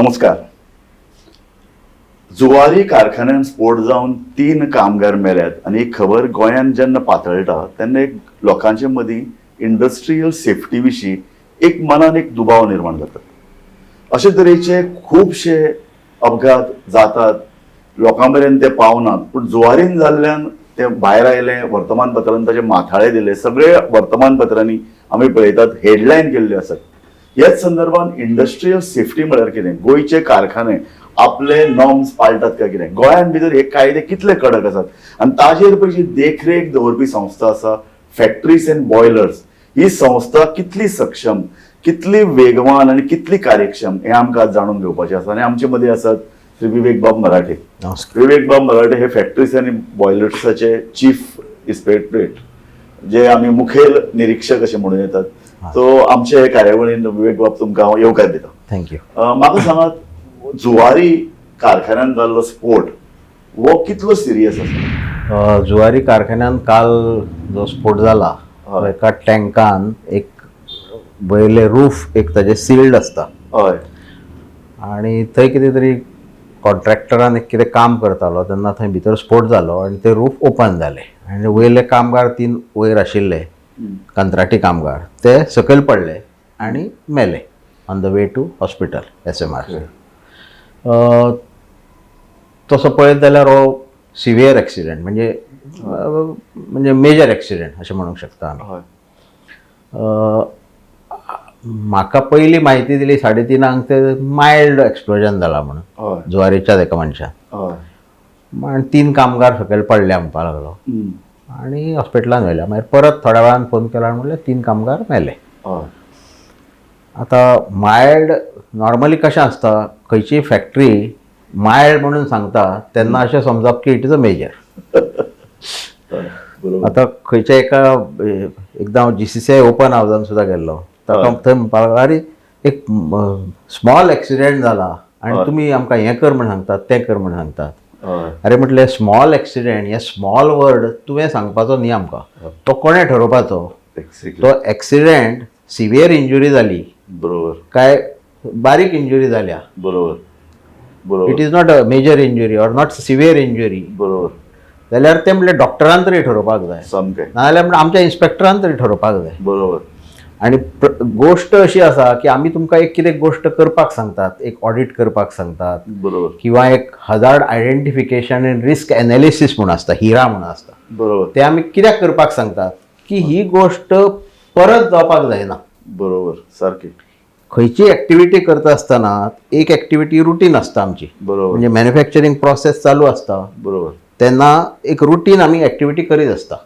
नमस्कार. जुवारी कारखान्यान स्फोट जावन तीन कामगार मेल्यात आनी ही खबर गोंयांत जेन्ना पातळटा तेन्ना एक लोकांचे मदीं इंडस्ट्रियल सेफ्टी विशीं एक मनान एक दुबाव निर्माण जाता. अशे तरेचे खुबशे अपघात जातात, लोकां मेरेन ते पावनात, पूण जुवारीन जाल्ल्यान ते भायर आयले. वर्तमानपत्रांनी ताचे माथाळे दिले, सगळे वर्तमानपत्रांनी आमी पळयतात हेडलायन केल्ल्यो आसात. ह्याच संदर्भात इंडस्ट्रियल सेफ्टी म्हळ्यार कितें, गोंयचे कारखाने आपले नॉर्म्स पाळटात काय कितें, गोंयांत भितर हे कायदे कितले कडक आसात आनी ताजेर पळय जी देखरेख दवरपी संस्था आसा फॅक्टरीज अँड बॉयलर्स, ही संस्था कितली सक्षम, कितली वेगवान आनी कितली कार्यक्षम हें आमकां आज जाणून घेवपाचें आसा. आनी आमचे मदीं आसात श्री विवेक बाब मराठे. नमस्कार. विवेक बाब मराठे हे फॅक्टरीज आनी बॉयलर्साचे चीफ इन्स्पेक्टरेट, जे आमी मुखेल निरीक्षक अशें म्हणूं येतात. सो आमचे हे कार्यावळीन विवेक बाब तुमकां हांव येवकार दिता. Thank you. म्हाका सांगात, जुवारी कारखान्यान जाल्लो स्फोट हो कितलो सिरियस आसा? जुवारी कारखान्यान काल जो स्फोट जाला तो एका टँकान एक वयले रूफ एक ताजे सिल्ड आसता आनी थंय कितें तरी कॉन्ट्रॅक्टरान एक कितें काम करतालो तेन्ना थंय भितर स्फोट जालो आनी ते रूफ ओपन जाले आनी वयले कामगार तीन वयर आशिल्ले कंत्राटी कामगार ते सकयल पडले आनी मेले on the way to hospital SMR. तसो पळयत जाल्यार हो सिवियर एक्सिडेंट, म्हणजे म्हणजे मेजर एक्सिडेंट अशें म्हणूंक शकता आमी. म्हाका पयली म्हायती दिली 3:30 ते मायल्ड एक्सप्लोजन जाला म्हणून जुवारीच्याच एका मनशान आनी तीन कामगार सकयल पडले म्हणपाक लागलो आनी हॉस्पिटलान व्हेले. मागीर परत थोड्या वेळान फोन केला आनी म्हणलें तीन कामगार मेले. आतां मायल्ड नॉर्मली कशें आसता, खंयचीय फॅक्टरी मायल्ड म्हणून सांगता तेन्ना अशें समजप की it is a major. हय बरोबर आतां खंयच्या एका एकदां हांव जीसीसीआय ओपन हावजान सुद्दां गेल्लो, ताका थंय म्हणपाक लागलो, आरे, एक स्मॉल एक्सिडेंट जाला आनी तुमी आमकां हें कर म्हण सांगतात, तें कर म्हण सांगतात. अरे म्हटलें, स्मॉल एक्सिडेंट हे स्मॉल वर्ड तुवें सांगपाचो न्ही आमकां, तो कोणें ठरोवपाचो? तो एक्सिडेंट सिवियर इंजुरी जाली काय बारीक इंजुरी जाल्या, बरोबर बरोबर it is not a major injury or not severe injury जाल्यार तें म्हणलें डॉक्टरान तरी ठरोवपाक जाय. नाजाल्यार म्हणल्यार आमच्या इन्स्पेक्टरान तरी ठरोवपाक जाय. आनी गोश्ट अशी आसा की आमी तुमकां एक कितें गोश्ट करपाक सांगतात, एक ऑडिट करपाक सांगतात किंवा एक hazard identification and risk analysis म्हूण आसता, हिरा म्हूण आसता. ते आमी कित्याक करपाक सांगतात की ही गोश्ट परत जावपाक जायना. बरोबर सारकें खंयची एक्टिविटी करता आसतना एक एक्टिविटी रुटीन आसता आमची, म्हणजे मॅन्युफॅक्चरींग प्रोसेस चालू आसता तेन्ना एक रुटीन आमी एक्टिविटी करीत आसता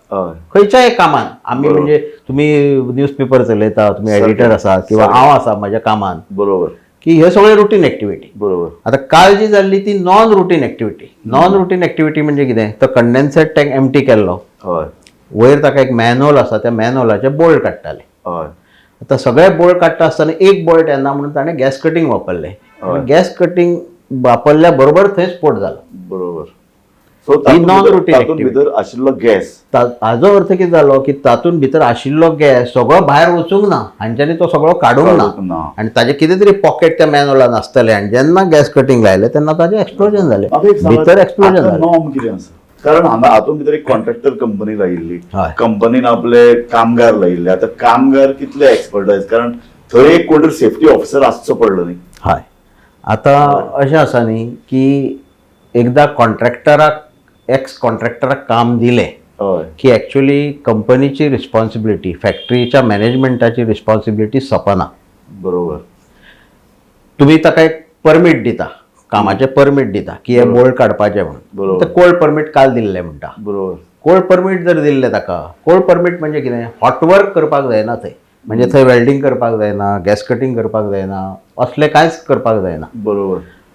खंयच्याय कामान आमी. म्हणजे तुमी न्यूज पेपर चलयता, तुमी एडिटर आसा किंवा हांव आसा म्हज्या कामान की हे सगळे रुटीन एक्टिविटी. आतां काल जी जाल्ली ती non routine activity. Non routine activity म्हणजे कितें? तो कंडेन्सेट टँक एमटी केल्लो, वयर ताका एक मॅनहोल आसा, त्या मॅनहोलाचे बोल्ट काडटाले. आतां सगळे बोल्ट काडटा आसतना एक बोल्ट येना म्हणून ताणें गॅस कटींग वापरलें. गॅस कटींग वापरल्या बरोबर थंय स्फोट जालो. बरोबर, सो ही non-routine तातूंत activity. भितर आशिल्लो गॅस हाजो अर्थ कितें जालो की तातूंत भितर आशिल्लो गॅस सगळो भायर वचूंक ना, हांच्यांनी तो सगळो काडूंक ना काडूंक ना. आनी ताजें कितें तरी पॉकेट त्या मॅनहोलान आसतलें आनी जेन्ना गॅस कटींग लायलें तेन्ना ताजें एक्सप्लोजन जालें. म्हाका एक सांगात, भितर एक्सप्लोजन आतां जालें. नॉर्म कितें आसा? कारण हांगा हातूंत भितर एक कॉन्ट्रॅक्टर कंपनी लायिल्ली, कंपनीन आपले कामगार लायिल्ले. आतां कामगार कितले एक्सपर्टायज? कारण थंय एक कोण तरी सेफ्टी ऑफिसर आसचो पडलो न्ही? हय, आतां अशें आसा न्ही की एकदां कॉन्ट्रॅक्टराक, एक्स कॉन्ट्रॅक्टराक काम दिलें की एक्च्युअली कंपनीची रिस्पॉन्सिबिलिटी, फॅक्टरीच्या मॅनेजमेंटाची रिस्पॉन्सिबिलिटी सोंपना. तुमी ताका एक परमीट दिता, कामाचें परमीट दिता की हे बोल्ट काडपाचे म्हणून. ते कोल्ड परमीट काल दिल्लें म्हणटा. कोल्ड परमीट जर दिल्लें ताका, कोल्ड परमीट म्हणजे कितें? हॉट वर्क करपाक जायना थंय, म्हणजे थंय वेल्डिंग करपाक जायना, गॅस कटींग करपाक जायना, असलें कांयच करपाक जायना.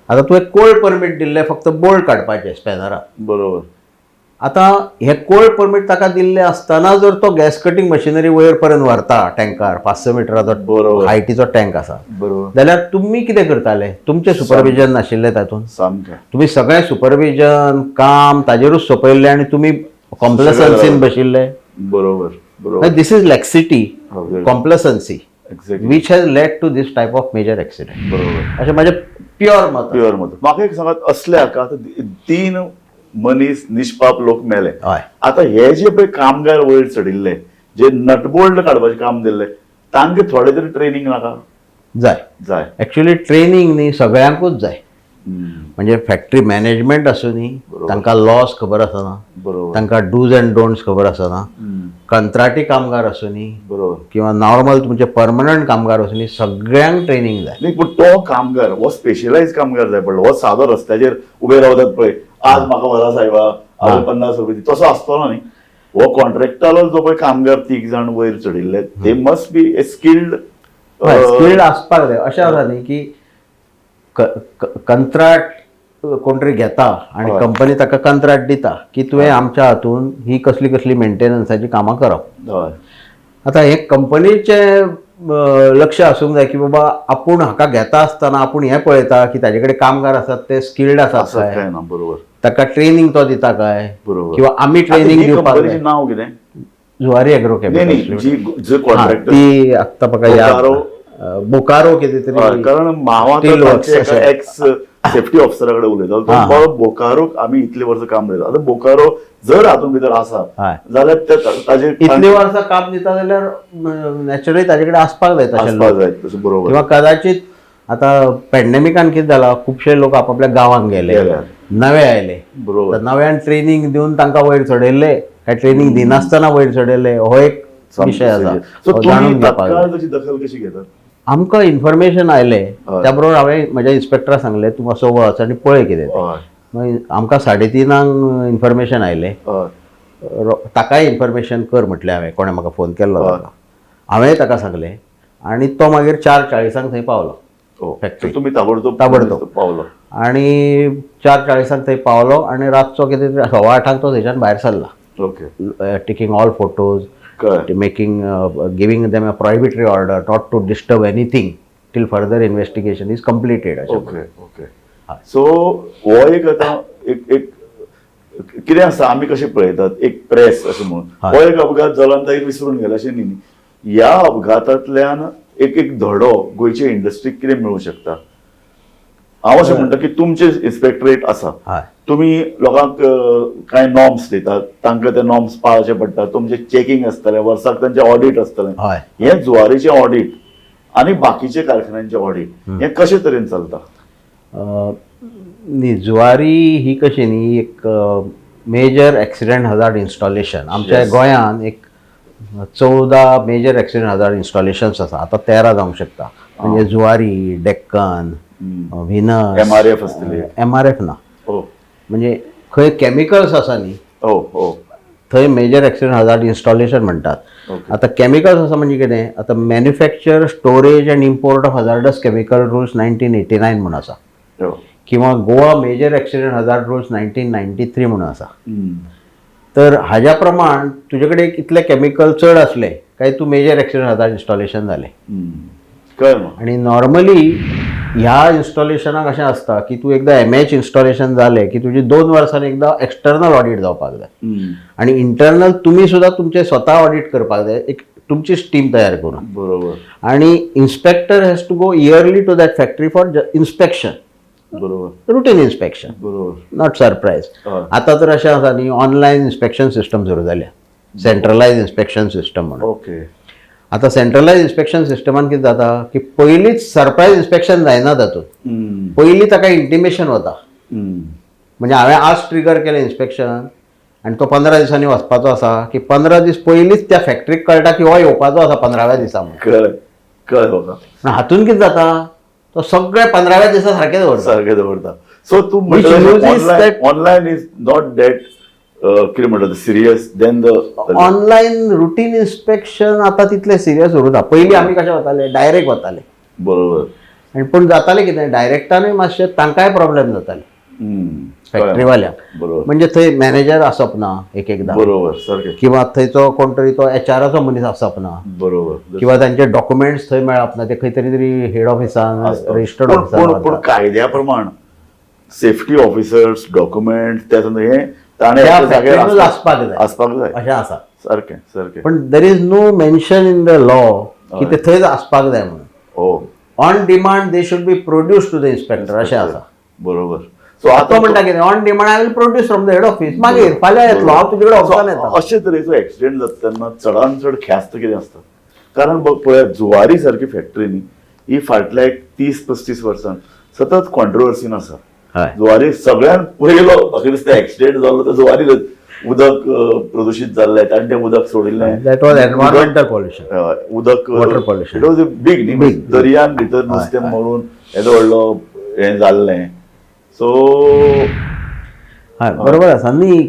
आतां तुवें कोल्ड परमीट दिल्लें फक्त बोल्ट काडपाचें स्पॅनराक. आतां हे कोल्ड परमीट ताका दिल्लें आसतना जर तो गॅस कटींग मशिनरी वयर पर्यंत व्हरता टँकार, 5-6 मिटराचो हायटीचो टँक आसा, जाल्यार तुमी कितें करताले? तुमचें सुपरविजन नाशिल्लें तातूंत? तुमी सगळें सुपरविजन काम ताजेरूच सोंपयल्लें आनी तुमी कॉम्प्लसन्सीन बशिल्ले. बरोबर बरोबर This is laxity, complacency, which has led to this type of major accident. अशें म्हाजें प्युअर मत. प्युअर मत. म्हाका एक सांगात, असले हाका आतां तीन मनीस निष्पाप लोक मेले. हय. आता हे जे पळय कामगार वयर चडिल्ले, जे नटबोल्ट काडपाचें काम दिल्ले, तांकां थोडे तरी ट्रेनिंग नाका? जाय. जाय. ऍक्च्युली ट्रेनिंग न्ही सगळ्यांकूच जाय. हम्म. म्हणजे फॅक्टरी मॅनेजमेंट आसूं न्ही, तांकां लॉस खबर आसना, तांकां डूज अँड डोंट्स खबर आसना. कंत्राटी कामगार आसूं न्ही किंवा नॉर्मल तुमचे परमनंट कामगार आसूं न्ही, सगळ्यांक ट्रेनिंग जाय. न्ही, पूण तो कामगार हो स्पेशलायज कामगार जाय पडलो. हो सादो रस्त्याचेर उबे रावतात पळय, आज म्हाका व्हरा साहेबा, आज 50 रुपये दी, तसो आसतलो न्ही. हो कॉन्ट्रॅक्टालो जो पळय कामगार तीग जाण वयर चडिल्ले, ते must be a skilled. Skilled आसपाक जाय. अशें आसा न्ही की कंत्राट कोण तरी घेता आनी कंपनी ताका कंत्राट दिता की तुवें आमच्या हातून ही कसली कसली मेंटेनन्साची कामां करप. आतां हें कंपनीचें लक्ष आसूंक जाय की बाबा आपूण हाका घेता आसतना आपूण हें पळयता की ताजे कडेन कामगार आसात ते स्किल्ड आसात आसत काय, काय ना. बरोबर. ताका ट्रेनिंग तो दिता काय, किंवा आमी ट्रेनिंग दिवपाक कंपनीचें जाय. नाव कितें? जुवारी एग्रो नाही नाही केमिकल्स. जी जे कॉन्ट्रॅक्टर ती आत्ता म्हाका याद बोकारो. ना. बोकारो कितें तरी. कारण हांव Steel works अशें. एक्स सेफ्टी ऑफिसरा कडेन उलयतालो, तो म्हणपाक बोकारोक आमी इतले वर्सां काम दिता. आतां बोकारो जर हातूंत भितर आसा जाल्यार ताजेर इतली वर्सां काम दिता जाल्यार नॅचरली ताजे कडेन आसपाक जाय तशें आसपाक लोक. जाय तशें. बरोबर. किंवा कदाचित आता पॅन्डेमिकान कितें जाला, खुबशे लोक आपापल्या गांवांत गेले, गेले. नवे आयले. तर नव्यान ट्रेनिंग दिवन तांकां वयर चडयल्ले काय ट्रेनिंग दिनासतना वयर चडयल्ले, हो एक विशय आसा. सो हो जाणून तुमी घेवपाक जाय. तत्काळ ताची दखल कशी घेतात? आमकां इन्फॉर्मेशन आयलें त्या बरोबर हांवें म्हज्या इन्स्पेक्टराक सांगलें, तूं मातसो वच आनी पळय कितें तें. मागीर आमकां 3:30 इन्फॉर्मेशन आयलें. ताकाय इन्फॉर्मेशन कर म्हटलें हांवें, कोणें म्हाका फोन केल्लो ताका हांवें ताका सांगलें आनी तो मागीर 4:40 थंय पावलो. हो. Factory. So तुमी ताबडतोब ताबडतोब. पावलो. आनी 4:40 थंय पावलो आनी रातचो कितें तरी 8:15 तो थंयच्यान भायर सरला, टेकिंग ऑल फोटोज, कळ्ळें. Making giving them a prohibitory order not to disturb anything till further investigation is completed, अशें. ओके ओके सो हो एक आतां एक एक कितें आसा, आमी कशें पळयतात एक प्रेस अशें म्हणून, हो एक अपघात जालो आनी ताका विसरून गेले अशें न्ही. ह्या अपघातांतल्यान एक एक धडो गोंयचे इंडस्ट्रीक कितें मेळूं शकता? हांव अशें म्हणटा की तुमचे इन्स्पेक्टरेट आसा, तुमी लोकांक कांय नॉर्म्स दितात, तांकां ते नॉर्म्स पाळचे पडटा, तुमचें चॅकिंग आसतलें, वर्साक तांचें ऑडिट आसतलें. हें जुवारीचें ऑडिट आनी बाकीचे कारखान्यांचें ऑडिट हें कशे तरेन चलता? न्ही, जुवारी ही कशी न्ही एक मेजर एक्सिडंट हजार्ड इन्स्टॉलेशन. आमच्या गोंयांत एक 14 मेजर एक्सिडंट हजार्ड इन्स्टॉलेशन्स आसा, आतां 13 जावंक शकता. म्हणजे जुवारी, डेक्कन, व्हिनस. MRF आसतली. एमआरएफ ना. म्हणजे खंय केमिकल्स आसा न्ही, हो हो थंय मेजर एक्सिडंट हजार्ड इन्स्टॉलेशन म्हणटात. आतां केमिकल्स आसा म्हणजे कितें, आतां manufacture, storage and import of hazardous chemical rules 1989 म्हूण आसा, किंवा Goa major accident hazard rules 1993 म्हणून आसा. तर हाज्या प्रमाण तुजे कडेन इतले केमिकल चड आसले काय तूं मेजर एक्सिडंट हजार्ड इन्स्टॉलेशन जालें. कळ्ळें म्हाका. आणि नॉर्मली ह्या इन्स्टॉलेशनाक अशें आसता की तूं एकदां एमएच इन्स्टॉलेशन जालें की तुजी 2 वर्सांनी एकदां एक्सटर्नल ऑडिट जावपाक जाय आणि इंटरनल तुमी सुद्दां तुमचे स्वता ऑडिट करपाक जाय, एक तुमचीच टीम तयार करून. आणि inspector has to go yearly to that factory for inspection, routine inspection, not surprise. आता तर अशें आसा न्ही, ऑनलायन इन्स्पेक्शन सिस्टम सुरू जाल्या, सेंट्रलायज इन्स्पेक्शन सिस्टम म्हणून. आतां सेंट्रलायज इन्स्पेक्शन सिस्टमान कितें जाता की पयलींच सरप्रायज इन्स्पेक्शन जायना तातूंत, पयलीं ताका इंटिमेशन वता. म्हणजे हांवें आज ट्रिगर केलें इन्स्पेक्शन आनी तो 15 दिसांनी वचपाचो आसा की 15 दीस पयलींच त्या फॅक्टरीक कळटा की हो येवपाचो आसा 15व्या दिसा म्हणून. कळ्ळें कळ्ळें म्हाका. पूण हातून कितें जाता, तो सगळे 15व्या दिसा सारकें दवरता. सारकें दवरता. सो तूं Which uses that- online is not that कितें म्हणटा serious than the online routine inspection आतां तितलें सिरियस उरूना. पयलीं आमी कशें वताले, डायरेक्ट वताले. आनी पूण जातालें कितें, डायरेक्टानूय मातशें तांकांय प्रॉब्लेम जाताले फॅक्टरीवाल्यांक. म्हणजे थंय मॅनेजर आसप ना एक एकदां, बरोबर सारकें. किंवा थंयचो कोण तरी तो एचआराचो मनीस आसप ना, किंवा तांचे डॉक्युमेंट्स थंय मेळप ना, ते खंय तरी तरी हेड ऑफिसान, रजिस्टर्ड पण पण पण ऑफिसान. कायद्या प्रमाण सेफ्टी ऑफिसर्स डॉक्युमेंट त्या हे ताणें त्या एका जाग्यार फॅक्टरीनूच आसपाक जाय. आसपाक जाय. अशें आसा. सारकें सारकें. पण there is no mention in the law की ते थंयच आसपाक जाय म्हणून. On demand they should be produce to the inspector अशें आसा. बरोबर. सो आतां तो म्हणटा कितें, on demand I will produce from the head office, मागीर फाल्यां येतलो हांव तुजे कडेन ऑफिसान येता. अशे तरेचो एक्सिडेंट जाता तेन्ना चडान चड ख्यास्त कितें आसता? कारण बघ पळयात, जुवारी सारकी फॅक्टरी न्ही ही फाटल्या एक 30-35 वर्सां सतत कॉन्ट्रोवर्सीन आसा. हय. जुवारी सगळ्यात पयलो म्हाका दिसता एक्सिडेंट जालो तो जुवारी. उदक प्रदूशीत जाल्लें, ताणें तें उदक सोडिल्लें. That was environmental pollution. उदक Water pollution. It was a big न्ही, Big. दर्यान भितर नुस्तें मरून येदो व्हडलो हें जाल्लें. सो हय, बरोबर आसा न्ही.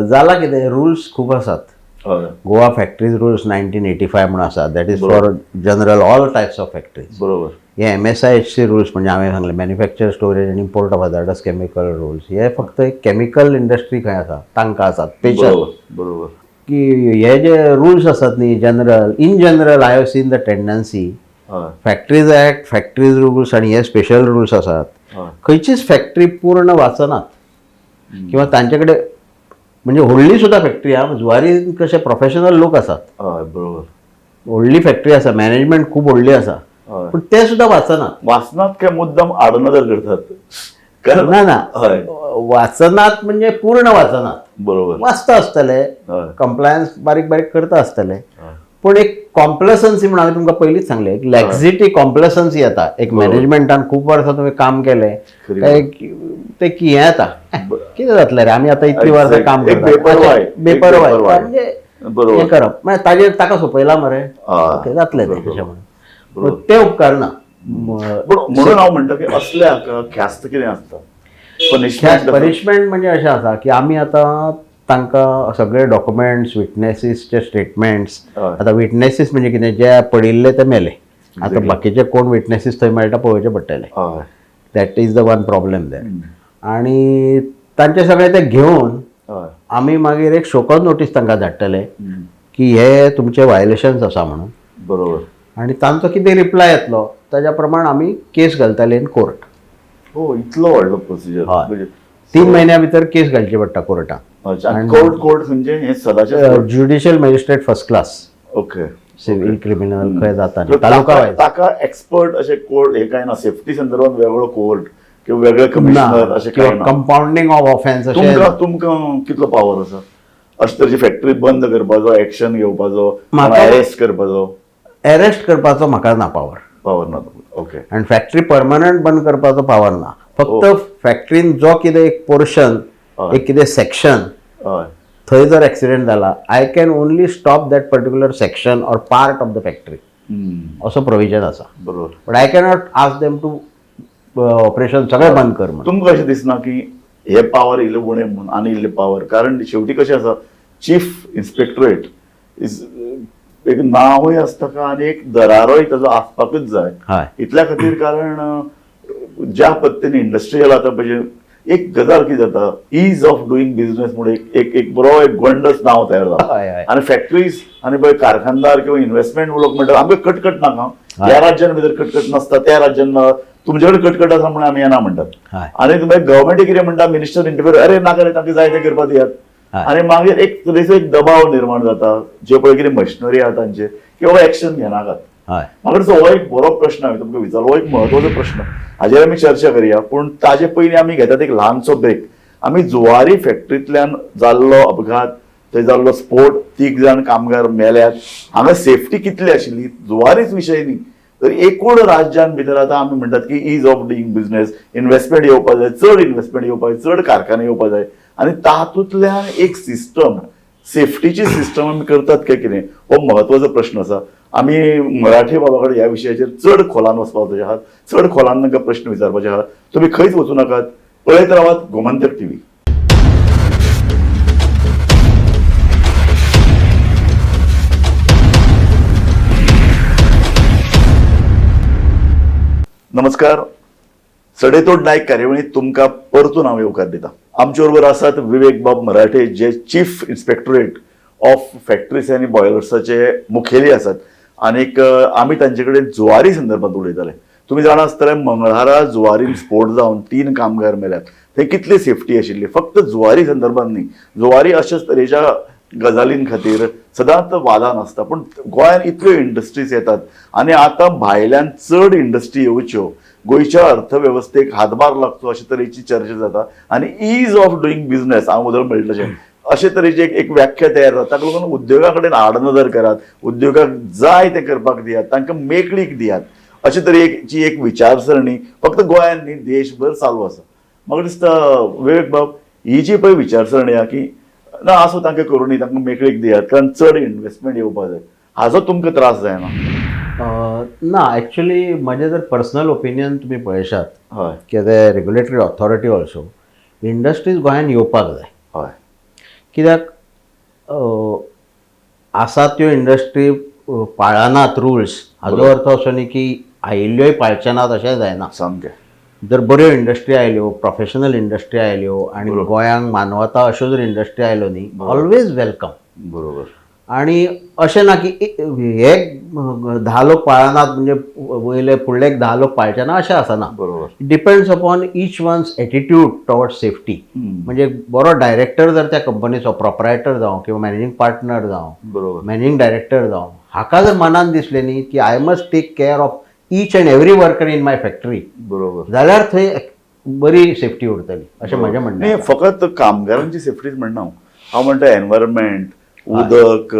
जाला कितें, रुल्स खूब आसात. हय. गोवा फॅक्टरीज रुल्स 1985 म्हणून आसा, that is for general all types of factories. बरोबर. हे MSIHC rules म्हणजे हांवें सांगलें, manufacture, storage आनी import of hazardous chemical rules, हे फक्त एक केमिकल इंडस्ट्री खंय आसा तांकां आसात स्पेशल. बरोबर बरोबर की हे जे रुल्स आसात न्ही, general, in general I have seen the tendency, हय. फॅक्टरीज ॲक्ट, फॅक्टरीज रुल्स आनी हे स्पेशल रुल्स आसात, हय. खंयचीच फॅक्टरी पूर्ण वाचनात किंवा तांचे कडेन म्हणजे व्हडली सुद्दां फॅक्टरी आहा. जुवारी कशे प्रोफेशनल लोक आसात. हय बरोबर. व्हडली फॅक्टरी आसा, मॅनेजमेंट खूब व्हडली आसा, हय. पूण ते सुद्दां वाचनात. वाचनात काय मुद्दाम आडनदर करतात? कारण ना ना, हय. वाचनात म्हणजे पूर्ण वाचनात. बरोबर. वाचता आसतले, हय. कंप्लायन्स बारीक बारीक करता आसतले, हय. पूण एक कॉम्प्लसन्सी म्हणून हांवें तुमकां पयलींच सांगलें, एक लॅक्झिटी, कॉम्प्लसन्सी येता. एक मॅनेजमेंटान खूब वर्सां तुवें काम केलें खरी. काय ते की हें येता, कितें जातलें रे, आमी आतां इतलीं वर्सां काम एक करतात. बेपर्वाय. अशें, बेपर्वाय. एक बेपर्वाय. म्हणजे बरोबर. हें करप मागीर ताजेर ताका सोंपयला मरे, हा. ओके जातलें तें, बरोबर. अशें म्हणून तें उपकारना. पण म्हणून हांव म्हणटा की असल्या हाका ख्यास्त कितें आसता, पनिशमेंट? पनिशमेंट म्हणजे अशें आसा की आमी आतां तांकां सगळे डॉक्युमेंट्स, विटनेसीसचे स्टेटमेंट्स. हय. आतां विटनेसीस म्हणजे कितें, जे पडिल्ले ते मेले, आतां बाकीचे कोण विटनेसीस थंय मेळटा पळोवचें पडटलें. हय. That is the one problem there. आनी तांचे सगळे ते घेवन हय. आमी मागीर एक शोकॉज नोटीस तांकां धाडटले हम्म. की हे तुमचे वायलेशन्स आसा म्हणून. बरोबर. आनी तांचो कितें रिप्लाय येतलो ताच्या प्रमाण आमी केस घालतले इन कोर्ट. हो, इतलो व्हडलो प्रोसिजर? हय. म्हणजे 3 म्हयन्या भितर केस घालची पडटा कोर्टात. अच्छा, कोर्ट कोर्ट म्हणजे हे सदाचे Judicial magistrate first class. Okay. Civil, criminal खंय जाता न्ही, तालुका वायज. ताका एक्सपर्ट अशे कोर्ट हे काय ना, सेफ्टी संदर्भात वेगळो कोर्ट किंवा वेगळे कमिशनर अशें काय किंवा ना? कंपाउंडिंग ऑफ ऑफेन्स अशें. तुमकां तुमकां कितलो पावर आसा अशे तरेची फॅक्टरी बंद करपाचो, एक्शन घेवपाचो, अरेस्ट करपाचो? अरेस्ट करपाचो म्हाका ना पावर. पावर ना, ओके. आनी फॅक्टरी परमनंट बंद करपाचो पावर ना. फक्त फॅक्टरीन जो कितें एक पोर्शन, हय. एक कितें सेक्शन, हय. थंय जर एक्सिडेंट जाला, I can only stop that particular section or part of the factory, हम्म. असो प्रोविजन आसा. बरोबर. But I cannot ask them to operation सगळें बंद कर म्हणून. तुमकां अशें दिसना की हे पावर इल्ले उणें म्हणून आनी इल्ले पावर? कारण शेवटी कशें आसा, चीफ इन्स्पेक्टरेट is एक नांवूय आसता का आनी एक दरारोय ताजो आसपाकूच जाय. हय. इतल्या खातीर, कारण ज्या पद्दतीन इंडस्ट्रियल आतां म्हणजे एक गजाल कितें जाता, is of doing business म्हणून एक एक एक बरो एक गोंडस नांव तयार जाला. हय हय. आनी फॅक्टरीज आनी पळय कारखानदार किंवा इन्व्हेस्टमेंट लोक म्हणटात आमकां कटकट नाका, ह्या राज्यान भितर कटकट नासता, त्या राज्यान तुमचे कडेन कटकट आसा म्हणून आमी येना म्हणटात. हय. आनी मागीर गव्हर्मेंट कितें म्हणटा, मिनिस्टर इंटरफियर, अरे नाका रे, तांकां जाय तें करपाक दियात. हय. आनी मागीर एक तरेचो एक दबाव निर्माण जाता, जे पळय कितें मशिनरी आहा तांचेर की बाबा एक्शन घेनाकात. हय. म्हाका दिसता हो एक बरो प्रश्न हांवें तुमकां विचारलो, हो एक म्हत्वाचो प्रश्न, हाजेर आमी चर्चा करया. पूण ताजे पयलीं आमी घेतात एक ल्हानसो ब्रेक. आमी जुवारी फॅक्टरींतल्यान जाल्लो अपघात, थंय जाल्लो स्फोट, 3 जाण कामगार मेल्यात, हांगा सेफ्टी कितली आशिल्ली, जुवारीच विशय न्ही तर एकूण राज्यान भितर आतां आमी म्हणटात की ease of doing business, investment येवपा जाय, चड इन्व्हेस्टमेंट येवपा जाय, चड कारखाने येवपा जाय, आनी तातूंतल्यान एक सिस्टम, सेफ्टीची सिस्टम आमी करतात काय कितें, हो म्हत्वाचो प्रश्न आसा. आमी मराठे बाबा कडेन ह्या विशयाचेर चड खोलान वचपाचे आहात, चड खोलान तांकां प्रश्न विचारपाचे आहात. तुमी खंयच वचूं नाकात, पळयत रावात गोमंतक टीव्ही. नमस्कार, सडेतोड नायक कार्यावळींत तुमकां परतून हांव येवकार दिता. आमचे बरोबर आसात विवेक बाब मराठे, जे चीफ इन्स्पेक्टरेट ऑफ फॅक्टरीज आनी बॉयलर्साचे मुखेली आसात, आनीक आमी तांचे कडेन जुवारी संदर्भात उलयताले. तुमी जाणा आसतले, मंगळारा जुवारीन स्फोट जावन 3 कामगार मेल्यात, थंय कितली सेफ्टी आशिल्ली. फक्त जुवारी संदर्भात न्ही, जुवारी अशाच तरेच्या गजालीं खातीर सदांच वादान आसता. पूण गोंयांत इतल्यो इंडस्ट्रीज येतात आनी आतां भायल्यान चड इंडस्ट्री येवच्यो, गोंयच्या अर्थवेवस्थेक हातभार लागचो अशे तरेची चर्चा जाता आनी is of doing business हांव उदळ म्हणलें तशें अशे तरेची एक व्याख्या तयार जाता. ताका लागून उद्योगा कडेन आडनदर करात, उद्योगाक जाय तें करपाक दियात, तांकां मेकळीक दियात, अशे तरेची एक विचारसरणी फक्त गोंयांत न्ही देशभर चालू आसा. म्हाका दिसता विवेक बाब, ही जी पळय विचारसरणी आहा की ना आसूं तांकां करूं न्ही, तांकां मेकळीक दियात कारण चड इन्वेस्टमेंट येवपाक जाय, हाजो तुमकां त्रास जायना? ना, एक्चुली म्हजें जर पर्सनल ओपिनियन तुमी पळयशात की as a regulatory authority also industries गोंयांत येवपाक जाय. कित्याक आसा त्यो इंडस्ट्री पाळनात रुल्स हाजो अर्थ असो न्ही की आयिल्ल्योय पाळचे नात अशें जायना. जर बऱ्यो इंडस्ट्री आयल्यो, प्रोफेशनल इंडस्ट्री आयल्यो आनी गोंयांक मानवता अश्यो जर इंडस्ट्री आयल्यो न्ही, ऑलवेज welcome. आणि अशें ना की हे 10 लोक पाळनात म्हणजे वयले फुडले 10 लोक पाळचे ना अशें आसना. Depends upon each one's attitude towards safety. म्हणजे बरो डायरेक्टर जर त्या कंपनीचो प्रोपरायटर जावं किंवा मॅनेजींग पार्टनर जावं, मॅनेजींग डायरेक्टर जावं, हाका जर मनान दिसलें न्ही की I must take care of each and every worker in my factory, जाल्यार थंय बरी सेफ्टी उरतली अशें म्हजें म्हणणें नाही, आसा. फकत कामगारांची सेफ्टीच म्हणना हांव, हांव म्हणटा एनवायरमेंट, उदक,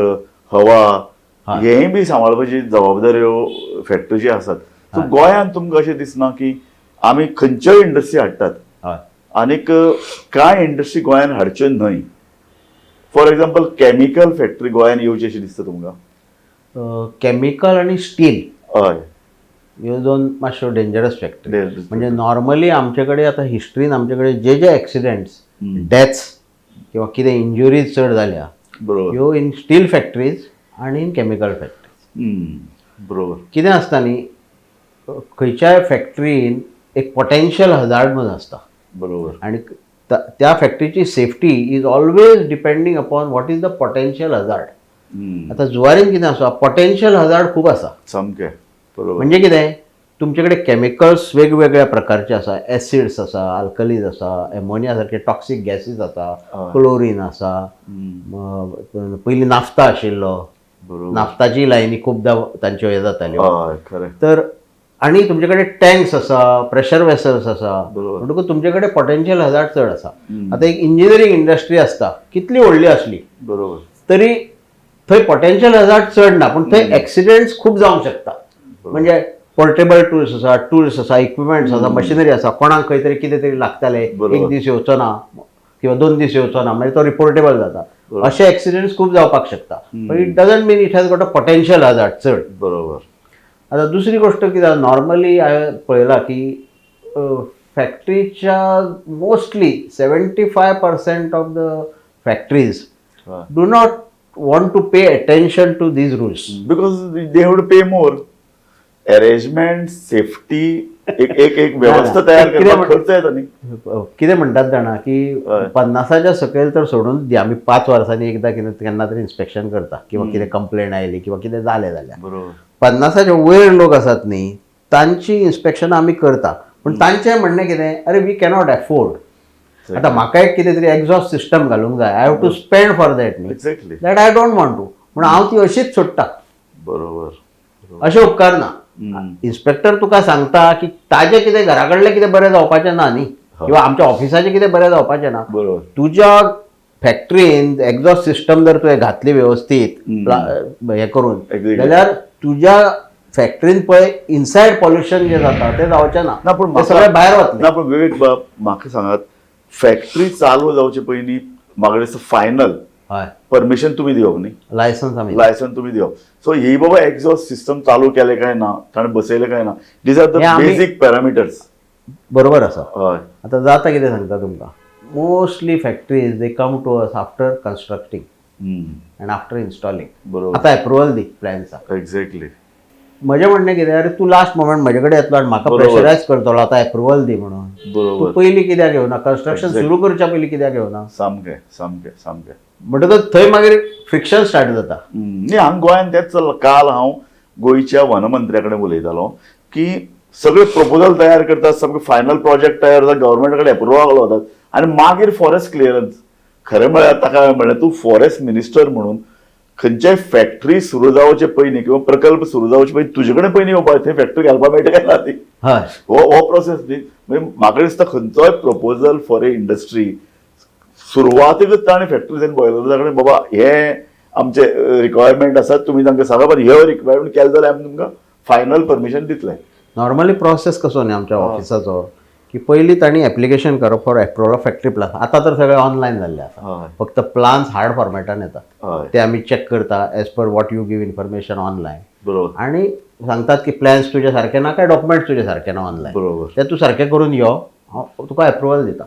हवा हेंय बी सांबाळपाची जबाबदाऱ्यो फॅक्टरीची आसात. सो गोंयांत तुमकां अशें दिसना की आमी खंयच्योय इंडस्ट्री हाडटात आनीक कांय इंडस्ट्री गोंयांत हाडच्यो न्हय? फॉर एक्झाम्पल केमिकल फॅक्टरी गोंयांत येवची अशी दिसता तुमकां? केमिकल आनी स्टील ह्यो दोन मातश्यो डेंजरस फॅक्टरी. Dangerous. म्हणजे नॉर्मली आमचे कडेन आतां हिस्ट्रीन आमचे कडेन जे जे एक्सिडेंट्स, डेथ्स किंवा कितें इंजुरीज चड जाल्या ह्यो इन स्टील फॅक्टरीज आनी इन केमिकल फॅक्टरीज. कितें आसता न्ही, खंयच्याय फॅक्टरीन एक पोटेन्शियल हजार्ड म्हणून आसता आनी त्या फॅक्टरीची safety is always depending upon what is the potential hazard. आतां जुवारीन कितें आसा, पोटेन्शियल हजार्ड खूब आसा. सामकें बरोबर. म्हणजे कितें, तुमचे कडेन केमिकल्स वेगवेगळ्या प्रकारचे आसा, एसिड्स आसा, अल्कलीज आसा, एमोनिया सारके टॉक्सीक गॅसीस आसा, क्लोरीन आसा, पयलीं नाफ्ता आशिल्लो, नाफ्ताची लायनी खुबदां तांच्यो हे जाताल्यो. हय खरें तर आनी तुमचे कडेन टँक्स आसा, प्रेशर वेसल्स आसा, म्हणटकूच तुमचे कडेन पोटेन्शियल हजार्ड चड आसा. आतां एक इंजिनियरींग इंडस्ट्री आसता, कितली व्हडली आसली तरी थंय पोटेन्शियल हजार्ड चड ना, पूण थंय एक्सिडेंट्स खूब जावंक शकता. म्हणजे पोर्टेबल टूल्स आसा, टूल्स आसा, इक्विपमेंट्स आसा, मशिनरी आसा, कोणाक खंय तरी कितें तरी लागतालें, एक दीस येवचो ना किंवा 2 दीस येवचो ना, मागीर तो रिपोर्टेबल जाता. अशे एक्सिडेंट्स खूब जावपाक शकता, पण it doesn't mean it has got a potential hazard चड. आतां दुसरी गोश्ट कितें, नॉर्मली हांवें पळयलां की फॅक्ट्रीच्या mostly 75% of the factories do not want to pay attention to these rules. Because they have to pay more. Arrangement, safety, एक एक एक व्यवस्था तयार कितें करपाक खर्च येता न्ही. कितें म्हणटात जाणा की 50च्या सकयल तर सोडून दी, आमी 5 वर्सांनी एकदां कितें केन्ना तरी इन्स्पेक्शन करता किंवा कितें कंप्लेन आयली किंवा कितें जालें जाल्यार. 50च्या वयर लोक आसात न्ही, तांची इन्स्पेक्शन आमी करता, पूण तांचें म्हणणें कितें, अरे we cannot afford, आतां म्हाका एक कितें तरी एग्झॉस्ट सिस्टम घालूंक जाय, I have to spend for that न्ही, that I don't want to, म्हणून हांव ती अशीच सोडटा. अशें उपकारना. इन्स्पेक्टर तुका सांगता की ताजें कितें घरा कडलें कितें बरें जावपाचें ना न्ही, किंवा आमच्या ऑफिसाचें कितें बरें जावपाचें ना. तुज्या फॅक्टरीन एग्झॉस्ट सिस्टम जर तुवें घातली व्यवस्थीत हें करून जाल्यार तुज्या फॅक्टरीन पळय इनसायड पॉल्युशन जें जाता तें जावचें ना. ना, पूण तें सगळें भायर वतलें. ना, पूण विवेक बाब, म्हाका सांगात, फॅक्टरी चालू जावचे पयलीं म्हाका दिसता फायनल परमिशन तुमी दिवप न्ही? लायसन्स आमी लायसन तुमी दिवप. सो ही बाबा एक्झॉस्ट सिस्टम चालू केले काय ना, ताणें बसयले काय ना, these are the हे आमी- बेजीक पॅरामिटर्स. बरोबर आसा. आतां जाता कितें सांगता तुमकां, mostly factories they come to us after constructing and after installing. आतां एप्रुवल दी प्लॅन्साक. म्हजें म्हणणें कितें, अरे तूं लास्ट मोमेंट म्हजे कडेन येतलो आनी म्हाका प्रेशरायज करतलो आतां एप्रुवल दी म्हणून. तूं पयलीं कित्याक येवना, कन्स्ट्रक्शन सुरू करच्या पयलीं कित्याक येवना? सामकें सामकें सामकें. म्हणटकच थंय मागीर फ्रिक्शन स्टार्ट जाता. न्ही, हांगा गोंयांत तेंच चल्लां. काल हांव गोंयच्या वनमंत्र्या कडेन उलयतालो की सगळे प्रपोजल तयार करतात, सामकें फायनल प्रोजेक्ट तयार जाता, गव्हर्मेंटा कडेन एप्रुवल वतात आनी मागीर फॉरेस्ट क्लियरन्स. खरें म्हळ्यार ताका हांवें म्हणलें, तूं फॉरेस्ट मिनिस्टर म्हणून खंयच्याय फॅक्टरी सुरू जावचे पयलीं किंवा प्रकल्प सुरू जावचे पयलीं तुजे कडेन पयलीं येवपाक थंय फॅक्टरी घालपाक मेळटा काय ना ती. हय. हो हो प्रोसेस न्ही. म्हणजे म्हाका दिसता खंयचोय प्रपोजल फॉर ए इंडस्ट्री सुरवातेकच ताणें फॅक्टरीज आनी बॉयलर्सा कडेन बाबा हे आमचे रिक्वायरमेंट आसात, तुमी तांकां सांगा, पण हे रिक्वायरमेंट केलें जाल्यार आमी तुमकां फायनल परमिशन दितले. नॉर्मली प्रोसेस कसो न्ही आमच्या ऑफिसाचो की पयलीं तांणी एप्लिकेशन करप for approval of factory plan. आतां तर सगळें ऑनलायन जाल्लें आसा, फक्त प्लान्स हार्ड फॉर्मेटान येतात, ते आमी चॅक करता as per what you give information online. आनी सांगतात की प्लॅन्स तुजे सारके ना काय डॉक्युमेंट्स तुजे सारके ना ऑनलायन, ते तूं सारके करून यो, हांव तुका एप्रुवल दिता.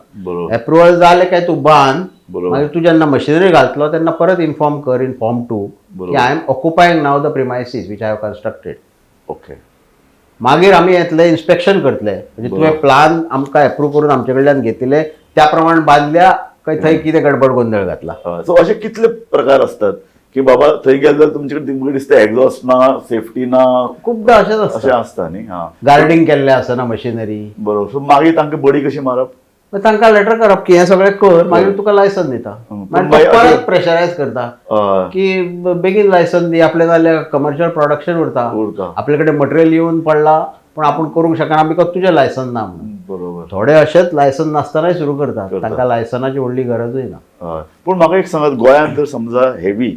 एप्रुवल जालें काय तूं बांद, मागीर तूं जेन्ना मशिनरी घालतलो तेन्ना परत इन्फॉर्म कर इन फॉर्म 2 की I am occupying now the premises which I have constructed. मागीर आमी येतले इन्स्पेक्शन करतले, म्हणजे तुवें प्लान आमकां एप्रूव करून आमचे कडल्यान घेतिल्ले त्या प्रमाण बांदल्या काय थंय कितें गडबड गोंदळ घातला. सो असे कितले प्रकार असतात की बाबा थंय गेले जाल्यार तुमचे कडेन दिसता एक्झॉस्ट ना, सेफ्टी ना, खुबदां अशेंच अशें आसता, आसता न्ही. हा, गार्डींग केल्लें आसना मशिनरी. बरोबर. सो मागीर तांकां बडी कशी मारप? तांकां लेटर करप की हें सगळें कर, मागीर तुका लायसन दिता. मागीर परत प्रेशरायज करता की बेगीन लायसन दी, आपलें जाल्यार कमर्शियल प्रोडक्शन उरता, आपले कडेन मटेरियल येवन पडला पण आपूण करूंक शकना because तुजें लायसन ना म्हणून. थोडे अशेंच लायसन नासतनाय सुरू करतात, तांकां लायसनाची व्हडली गरजूय ना. पूण म्हाका एक सांगात, गोंयांत जर समजा हेवी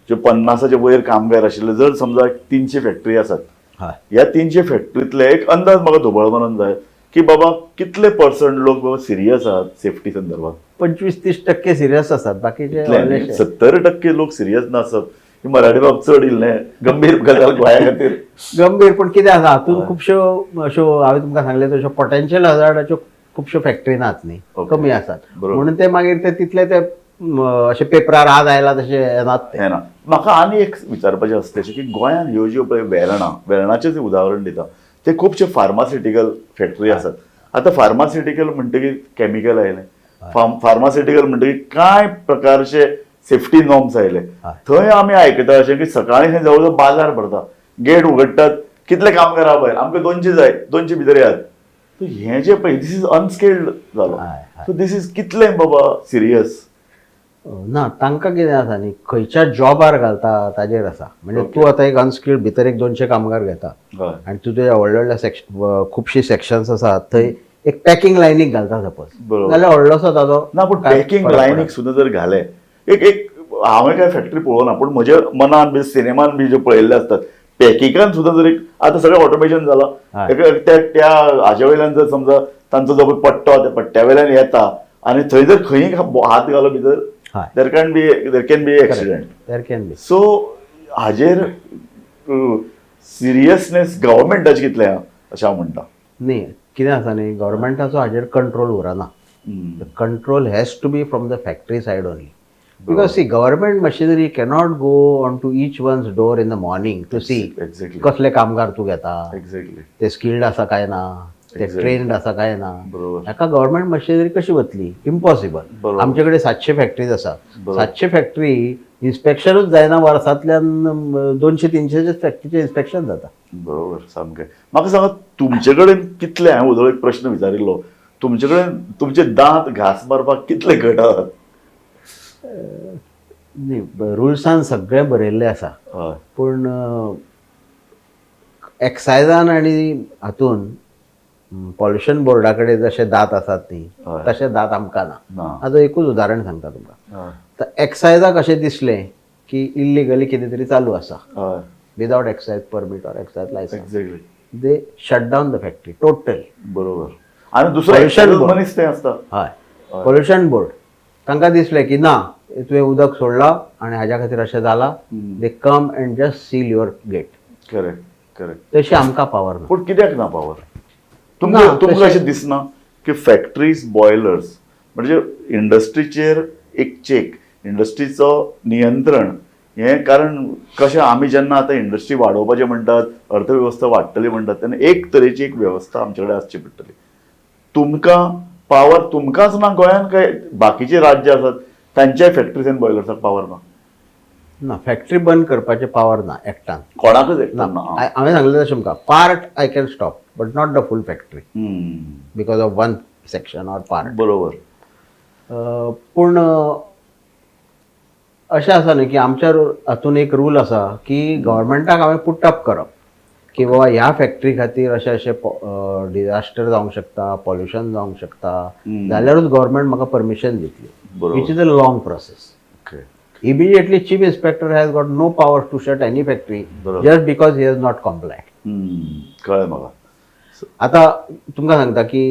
ज्यो 50 वयर कामगार आशिल्ले जर समजा 300 फॅक्टरी आसात, ह्या 300 फॅक्टरीतले एक अंदाज म्हाका धोबळ मारून जाय की बाबा कितले पर्संट लोक बाबा सिरियस आहात सेफ्टी संदर्भात? 25-30% सिरियस आसात, बाकीचे 70% लोक सिरियस नासत. ही मराठी बाब चड इल्लें गंभीर गजाल गोंया खातीर गंभीर. पण कितें आसा हातूंत खुबश्यो अश्यो हांवें तुमकां सांगलें तश्यो पोटेन्शियल हजार्डाच्यो खुबश्यो फॅक्टरी नात न्ही, कमी आसात, म्हणून ते मागीर ते तितले ते अशे पेपरार आज आयला तशे येनात ते. येना. म्हाका आनी एक विचारपाचें आसता अशें की गोंयांत ह्यो ज्यो पळय वेर्णाचें जें उदाहरण दिता ते खुबशे फार्मास्युटिकल फॅक्टरी आसात. आतां फार्मास्युटिकल म्हणटकीर कॅमिकल आयलें, फार्मास्युटिकल म्हणटकीर कांय प्रकारचे सेफ्टी नॉर्म्स आयले. थंय आमी आयकता अशें की सकाळीं थंय जवळ जवळ बाजार भरता, गेट उगडटात, कितले कामगार आहा भायर, आमकां 200 जाय, 200 भितर येयात. हें जें पळय दीस is unskilled जालो. सो दीस is कितलें बाबा सिरियस ना, तांकां कितें आसा न्ही, खंयच्या जॉबार घालता ताजेर आसा. म्हणजे तूं आतां एक अनस्किल्ड भितर एक 200 कामगार घेता आनी तूं तुज्या व्हडल्या व्हडल्या सेक्शन खुबशीं सेक्शन्स आसात थंय एक पॅकिंग लायनीक घालता सपोज, जाल्यार व्हडलोसो ताजो ना. पूण पॅकिंग लायनीक सुद्दां जर घालें, एक एक हांवें काय फॅक्टरी पळोवना पूण म्हज्या मनान बी सिनेमान बी ज्यो पळयल्ले आसतात पॅकिंगान सुद्दां जर एक आतां सगळें ऑटोमेशन जालां, त्या हाज्या वयल्यान जर समजा तांचो जो पळय पट्टो त्या पट्ट्या वयल्यान येता आनी थंय जर खंयी हात घालो भितर, there can be accident. There can be. So हाजेर सिरियसनेस गव्हर्मेंटाची कितलें आहा अशें हांव म्हणटा. न्ही, कितें आसा न्ही, गव्हर्मेंटाचो हाजेर कंट्रोल उरना. The control has to be from the factory side only, because see government machinery cannot go on to each one's door in the morning to see कसले कामगार तूं घेता, ते स्किल्ड आसा काय ना, ते ट्रेन्ड आसा काय ना. हाका गव्हर्मेंट मशिनरी कशी वतली? इम्पॉसिबल. आमचे कडेन 700 फॅक्टरीज आसा, 700 फॅक्टरी इन्स्पेक्शनूच जायना, वर्सांतल्यान 200-300 फॅक्टरीचें इन्स्पेक्शन जाता. बरोबर, सामकें. म्हाका सांगा तुमचे कडेन कितले, हांवें उदळ एक प्रश्न विचारिल्लो, तुमचे कडेन तुमचे दांत घांस मारपाक कितले घट आसात? न्ही, रुल्सान सगळें बरयल्लें आसा, पूण एक्सायजान आनी हातून पॉल्युशन बोर्डा कडेन जशे दांत आसात न्ही तशे दांत आमकां ना. आतां एकूच उदाहरण सांगता तुमकां. तर एक्सायजाक अशें दिसलें की इल्लिगली कितें तरी चालू आसा without excise permit or excise licence, they shut down the factory total. बरोबर. आनी दुसरो मनीस ते आसता. हय, पॉल्युशन बोर्ड तांकां दिसलें की ना तुवें उदक सोडलां आनी हाज्या खातीर अशें जालां, they come and just seal your gate. Correct correct. तशी आमकां पावर ना. पूण कित्याक ना पावर? तुमकां अशें दिसना की फॅक्टरीज बॉयलर्स म्हणजे इंडस्ट्रीचेर एक चेक, इंडस्ट्रीचो नियंत्रण हें, कारण कशें आमी जेन्ना आतां इंडस्ट्री वाडोवपाचें म्हणटात, अर्थवेवस्था वाडटली म्हणटात, तेन्ना एक तरेची एक वेवस्था आमचे कडेन आसची पडटली. तुमकां पावर तुमकांच ना गोंयांत, काय बाकीचे राज्य आसात तांच्याय फॅक्टरीज आनी बॉयलर्साक पावर ना? ना, फॅक्टरी बंद करपाचें पावर ना एकट्यान, कोणाकच एकट्यान ना. हांवें सांगलें तशें तुमकां, part I can stop but not the full factory because of one section or part. बरोबर. पूण अशें आसा न्ही की आमच्या हातून एक रूल आसा की गव्हर्मेंटाक हांवें पुट अप करप की बाबा ह्या फॅक्टरी खातीर अशें अशें डिजास्टर जावंक शकता, पॉल्युशन जावंक शकता, जाल्यारूच गव्हर्मेंट म्हाका परमिशन दितली, which is a long process. Immediately chief inspector has got no power to shut any factory just because he has not complied. कळ्ळें म्हाका. आता तुमकां सांगता की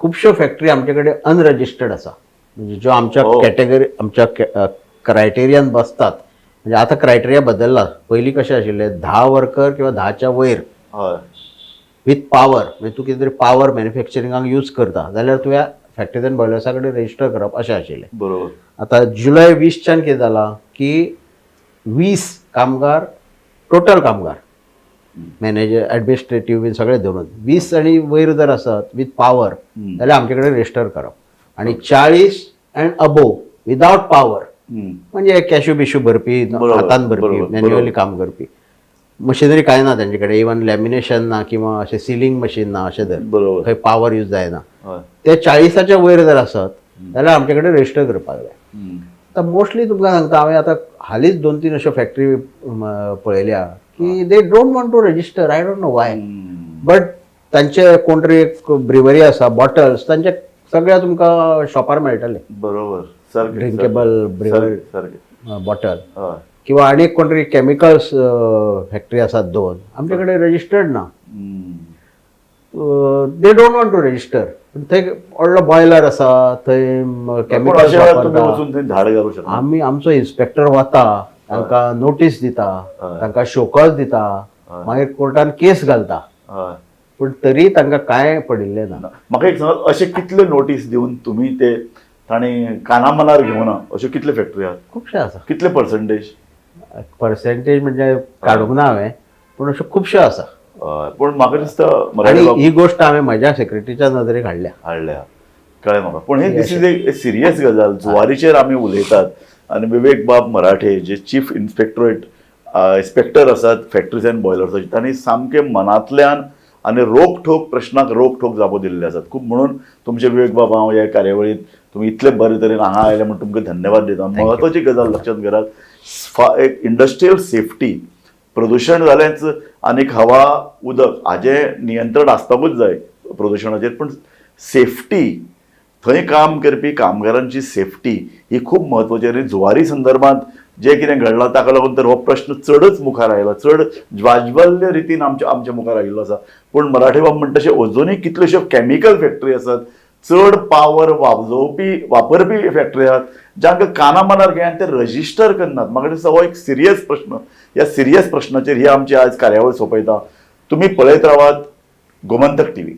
खुबश्यो फॅक्टरी आमचे कडेन अनरजिस्टर्ड आसा, म्हणजे ज्यो आमच्या कॅटेगरी, आमच्या क्रायटेरियान बसतात. म्हणजे आतां क्रायटेरिया बदलला. पयलीं कशें आशिल्लें, 10 वर्कर किंवा 10च्या वयर विथ पावर, म्हणजे तूं कितें तरी पावर मॅन्युफॅक्चरिंगाक यूज करता जाल्यार तुवें फॅक्टरीज अँड बॉयलर्सा कडेन रजिस्टर करप अशें आशिल्लें. आतां जुलय 20च्यान कितें जालां की 20 कामगार, टोटल कामगार, मॅनेजर, ॲडमिनिस्ट्रेटीव बीन सगळे धरून 20 आनी वयर जर आसत विथ पावर जाल्यार आमचे कडेन रजिस्टर करप, आनी 40 अँड अबोव विदावट पावर, म्हणजे कॅशू बिशू भरपी, हातान भरपी, मॅन्युअली काम करपी, मशिनरी कांय ना तेंचे कडेन, इवन लॅमिनेशन ना किंवा अशें सिलींग मशीन ना, अशें धर खंय पावर यूज जायना, ते 40च्या वयर जर आसत जाल्यार आमचे कडेन रजिस्टर करपाक जाय. आतां मोस्टली तुमकां सांगता, हांवें आतां हालींच 2-3 अश्यो फॅक्टरी पळयल्या की they don't want to register, I don't know why, but तांचे कोण तरी एक ब्रिवरी आसा, बॉटल्स तांचे सगळ्या तुमकां शॉपार मेळटले. बरोबर सारकें ड्रिंकेबल ब्रिवरी सारकें बॉटल, किंवा आनी एक कोण तरी केमिकल्स फॅक्टरी आसात 2 आमचे कडेन रजिस्टर्ड ना. They don't want to register, पूण थंय व्हडलो बॉयलर आसा, थंय पण केमिकल्स अशा वेळार तुमी वापरता. वचून थंय धाड घालूं शकता. आमी आमचो इन्स्पेक्टर वता, तांकां नोटीस दिता, तांकां शोकॉज दिता, मागीर कोर्टान केस घालता, पूण तरी तांकां कांय पडिल्लें ना. म्हाका एक सांगात, अशे कितले नोटीस दिवन तुमी ते तांणी काना मनार घेवना, अश्यो कितले फॅक्टरी आहात? खुबशे आसा. कितले पर्संटेज? पर्सेंटेज म्हणजे काडूंक ना हांवें, पूण अश्यो खुबश्यो आसा. पूण म्हाका दिसता आनी मराठी बाब ही गोश्ट हांवें म्हज्या सेक्रेटरीच्या नदरेक हाडल्या. हाडल्या, कळ्ळें म्हाका. पूण हे this is a serious गजाल. जुवारीचेर आमी उलयतात आनी विवेक बाब मराठे जे चीफ इन्स्पेक्टर आसात फॅक्टरीज अँड बॉयलर्साचे, तांणी सामकें मनांतल्यान आनी रोखठोक प्रश्नाक रोखठोक जापो दिल्ले आसात खूब. म्हणून तुमचे विवेक बाब, हांव ह्या कार्यावळींत तुमी इतले बरे तरेन हांगा आयले म्हूण तुमकां धन्यवाद दिता. म्हत्वाची गजाल लक्षांत घेरात, एक इंडस्ट्रियल सेफ्टी, प्रदुशण जालेंच आनीक हवा उदक हाजें नियंत्रण आसपाकूच जाय प्रदुशणाचेर, पूण सेफ्टी, थंय काम करपी कामगारांची सेफ्टी ही खूब म्हत्वाची. आनी जुवारी संदर्भात जें कितें घडलां ताका लागून तर हो प्रश्न चडच मुखार आयला, चड ज्वाज्वल्य रितीन आमच्या आमच्या मुखार आयिल्लो आसा. पूण मराठी बाब म्हणटा तशें अजुनूय कितल्योश्यो कॅमिकल फॅक्टरी आसात, चड पावर वाजोवपी वापरपी फॅक्टरी आहात, जांकां काना मनार घेवन ते रजिस्टर करनात. म्हाका दिसता हो एक सिरियस प्रश्न. ह्या सिरियस प्रश्नाचेर ही आमची आज कार्यावळ सोंपयता. तुमी पळयत रावात गोमंतक टीव्ही.